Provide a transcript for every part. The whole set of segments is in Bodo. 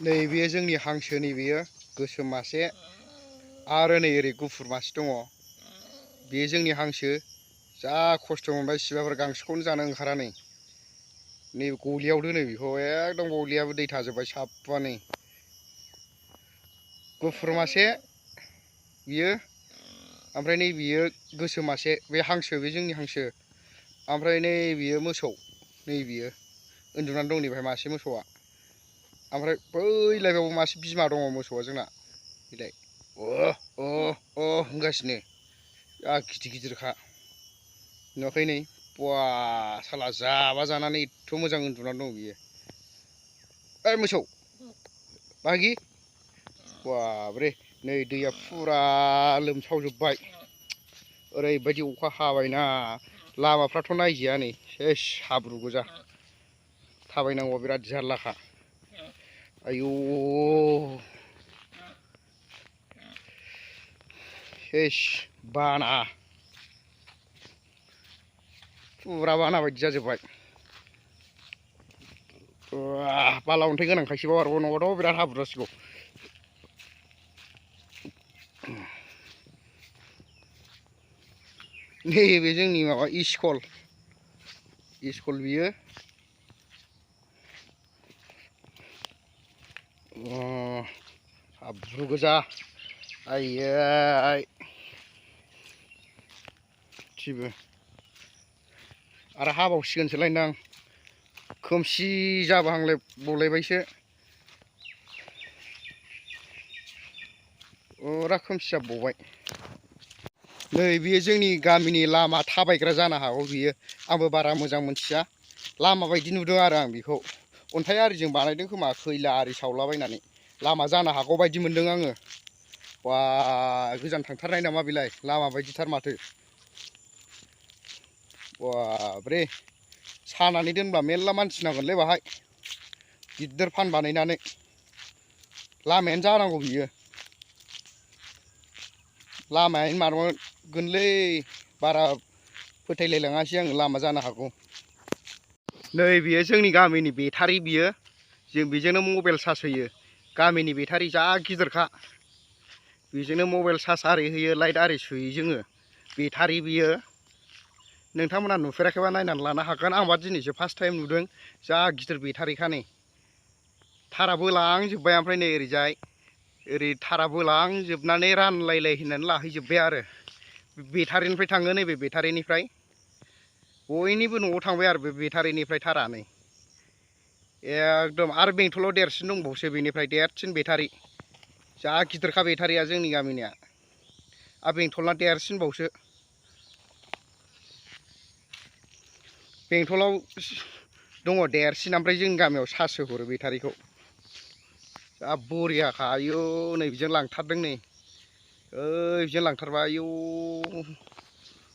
नैबे जोंनि हांसो नैबेयो गोसोम मासे आरो नै ओरै गुफुर मासे दङ। बे जोंनि हांसो जा खस्थ' मोनबाय सिबाफोर गांसोखौनो जानो ओंखारा नै गलियाव दोनो बेखौ एकदम गलियाबो दै थाजोब्बाय साफानो। गुफुर मासे बियो ओमफ्राय नै बियो गोसोम मासे बे हांसो बे जोंनि हांसो ओमफ्राय नै बियो मोसौ नै बियो उन्दुनानै दं नै बेहाय मासे मोसौआ ओमफ्राय बैलायबावो मासे बिमा दङ मोसौआ जोंना बेलाय होनगासिनो जा गिदिर गिदिरखा नुवाखै नै बवा साला जाबा जानानै एथ' मोजां उन्दुनानै दं बियो। ओइ मोसौ बाहागि बाब्रे नै दैया फुरा लोमसावजोब्बाय ओरैबायदि अखा हाबायना लामाफ्राथ' नायजाया नै सेस हाब्रु गोजा थाबायनांगौआ बिराद जारलाखा। आयौ सेस बाना फुरा बाना बायदि जाजोब्बाय। बाला अन्थाइ गोनांखायसो बारबाव नङाबाथ' बिराद हाब्रु जासिगौ। नैबे जोंनि माबा स्कुल बियो हाब्रु गोजा आयै थिबो आरो हाबावसिगोनसोलायदां खोमसि जाबोहांलाय बावलायबायसो फुरा खोमसि जाबावबाय। नै बेयो जोंनि गामिनि लामा थाबायग्रा जानो हागौ बियो आंबो बारा मोजां मोनथिया लामा बायदि नुदों आरो आं बेखौ अन्थाइ आरिजों बानायदों खोमा खैला आरि सावलाबायनानै लामा जानो हागौ बायदि मोनदों आङो। बा गोजान थांथारनाय नामा बेलाय लामा बायदिथार माथो बाब्रे सानानै दोनब्ला मेरला मानसि नांगोनलै बाहाय गिदिर फान बानायनानै लामायानो जानांगौ बियो लामायानो माबागोनलै बारा फोथायलायलाङासै आङो लामा जानो हागौ। नै बियो जोंनि गामिनि बेटारि बियो जों बेजोंनो मबाइल चार्ज होयो गामिनि बेटारि जा गिदिरखा बेजोंनो मबाइल चार्ज आरि होयो लाइट आरि सुयो जोङो बेटारि बियो नोंथांमोना नुफेराखैबा नायनानै लानो हागोन आंबा दिनैसो फार्स्ट टाइम नुदों जा गिदिर बेटारिखा नै थारा बोलांजोब्बाय ओमफ्राय नै ओरैजाय ओरै थारा बोलांजोबनानै रानलायलाय होननानै लाहैजोब्बाय आरो बेटारिनिफ्राय थाङो नैबे बेटारिनिफ्राय बयनिबो न'आव थांबाय आरो बे बेटारिनिफ्राय थारा नै एकदम आरो बेंथलाव देरसिन दंबावसो बेनिफ्राय देरसिन बेटारि जा गिदिरखा बेटारिया जोंनि गामिनिया आरो बेंथलना देरसिनबावसो बेंथलाव दङ देरसिन ओमफ्राय जोंनि गामियाव चार्ज होहरो बेटारिखौ जा बरियाखा आयौ नै बिजों लांथारदों नै ओइ बिजों लांथारबाय आयौ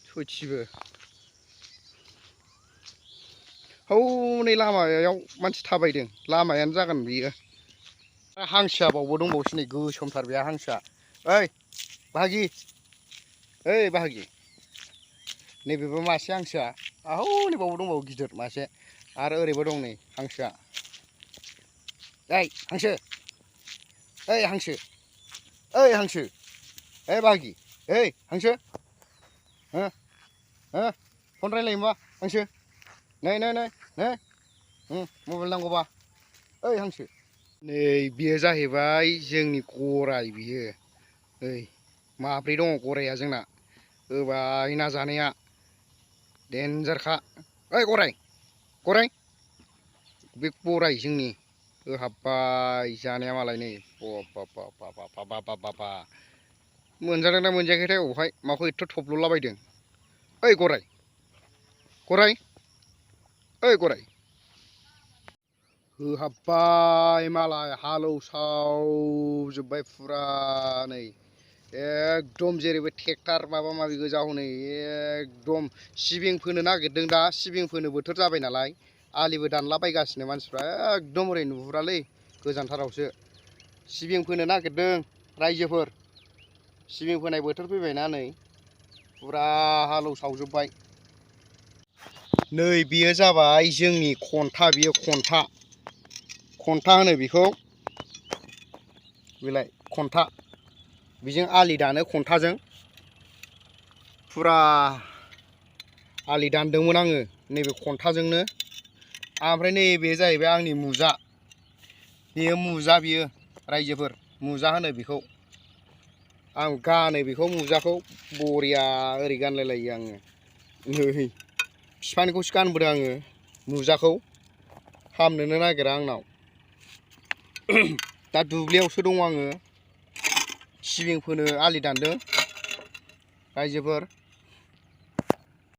सयथिबो हौनै लामायाव मानसि थाबायदों लामायानो जागोन बियो। हांसोआ बावबो दंबावोसो नै गोसोमथार बे हांसोआ ओइ बाहागि ओइ बाहागि नैबेबो मासे हांसोआ आहौ नैबावबो दंबावो गिदिर मासे आरो ओरैबो दं नै हांसोआ ओइ हांसो ओइ हांसो ओइ हांसो ओइ बाहागि ओइ हांसो हो हो फन रायलायो मा हांसो नै नै नै नै मबाइल नांगौबा ओइ हांसो नै बियो जाहैबाय जोंनि गराय बियो नै माब्रै दङ गराया जोंना होबाय ना जानाया देन्जारखा ओइ गराय गराय बे गराय जोंनि होहाबबाय जानाया मालाय नै बाबा मोनजादोंना मोनजायाखैथाय अबहाय माखौ एथ' थब्ल'लाबायदों ओइ गराय गराय ओइ गराय होहाबबाय मालाय हालौसावजोब्बाय फुरा नै एकदम जेरैबो ट्रेक्टर माबा माबि गोजा हनै एकदम सिबिं फोनो नागिरदों दा सिबिं फोनो बोथोर जाबाय नालाय आलिबो दानलाबायगासिनो मानसिफ्रा एकदम ओरै नुहुरालै गोजानथारावसो सिबिं फोनो नागिरदों रायजोफोर सिबिं फोनाय बोथोर फैबायना नै फुरा हालौसावजोब्बाय। नै बेयो जाबाय जोंनि खन्था बियो खन्था होनो बेखौ बेलाय खन्था बेजों आलि दानो खन्थाजों फुरा आलि दानदोंमोन आङो नैबे खन्थाजोंनो ओमफ्राय नैबे जाहैबाय आंनि मुजा बेयो मुजा बियो रायजोफोर मुजा होनो बेखौ आं गानो बेखौ मुजाखौ बरिया ओरै गानलायलायो आङो नै बिफानिखौसो गानबोदों आङो मुजाखौ हामनोनो नागिरा आंनाव दा दुब्लियावसो दं आङो सिबिं फोनो आलि दानदों रायजोफोर